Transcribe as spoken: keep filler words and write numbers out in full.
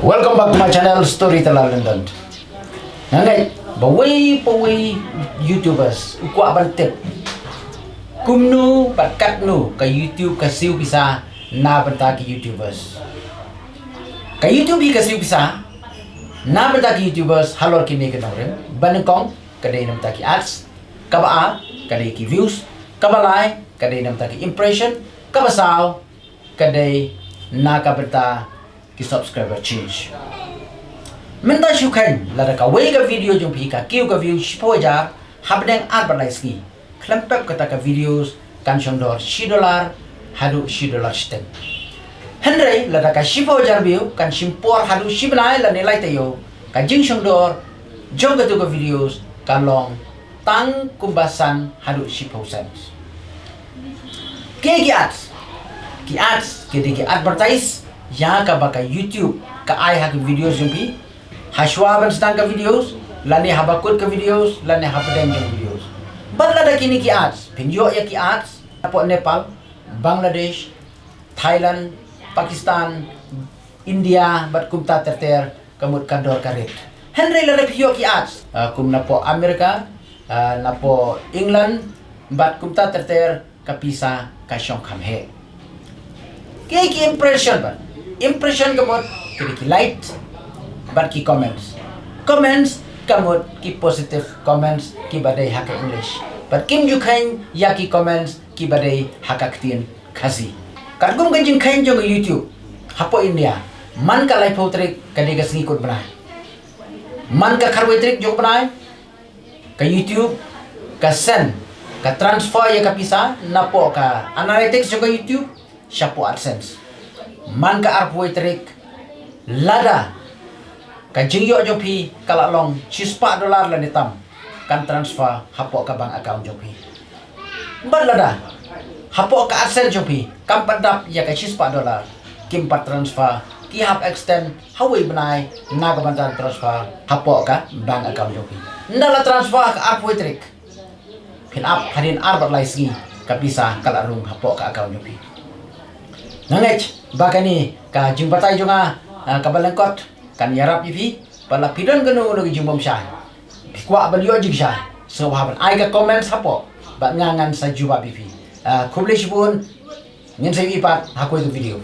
Welcome back to my channel, Storyteller London. Nga ngeit ba wei pa wei YouTubers u kwah ban tip kumno bad katno ka YouTube ka siew pisa na bynta ki YouTubers. Ka YouTube hi ka siew pisa na bynta ki YouTubers halor kine ki nongrim. Ba nyngkong ka dei na bynta ki ads, kaba ar ka dei ki views, kaba lai ka dei na bynta ki impression, kaba saw ka dei na ka bynta ki subscriber change. Mynta shu kheiñ, lada kawei ka video jong phi ka kiew ka view shiphew hajar hapdeng ar bad lai sngi, khlem pep kata ka videos kan shong dor shi dollar haduh shi dollar shiteng. Hynrei lada ka shiphew hajar view kan shim por haduh shi bnai lane lai taïew, ka jingshong dor jong katu ka videos ka long tang kumba san haduh shiphew cents. Ki ki ads, ki ads ki dei ki advertise ïa kaba ka YouTube ka ai ha ki videos jong phi, hashwa ban sdang ka videos, lane haba kut ka videos, lane hapdeng jong videos. Bad lada kine ki ads phin ïoh ïa ki ads hapoh Nepal, Bangladesh, Thailand, Pakistan, India bad kumta ter ter, ka mut ka dor ka rit. Hynrei lada phi ïoh ki ads, ah, kum napoh America, ah, napoh England bad kumta ter ter, ka pisa ka shong kham heh. Ki ki impression bad, impression ka mut ki dei ki like bad ki comments. Comments ka mut ki positive comments kiba dei ha ka English. Bad kim ju kheiñ ïa ki comments kiba dei ha ka ktien Khasi. Katkum ka jingkheiñ jong ka YouTube hapoh India, man ka laiphew tarik ka dei ka sngi kut bnai. Man ka khatwei tarik jong u bnai, ka YouTube ka send, ka transfer ïa ka pisa napoh ka analytics jong ka YouTube shapoh AdSense. Man ka arphew wei tarik, lada ka jingïoh jong phi ka la long shispah dollar lane tam, kan transfer hapoh ka bank account jong phi. Bad lada hapoh ka AdSense jong phi kam pat dap ïa ka shispah dollar, kim pat transfer, ki hap extend ha wei bnai na ka ban transfer hapoh ka bank account jong phi. Ynda la transfer ha ka arphew wei tarik, phin ap hadien ar bad lai sngi ka pisa ka la rung hapoh ka account jong phi. Nga ngeit ba kane ka jingbatai jong nga, ah, kaba lyngkot kan ïarap ïa phi. Bad la phi don kano kano ka jingbymshai, phi kwah ban ïoh jingshai, sngewbha ban ai ka comments hapoh, bad nga ngan sa jubab ïa phi. Ah, khublei shibun. Ngin sa ïohi pat ha kawei ka video.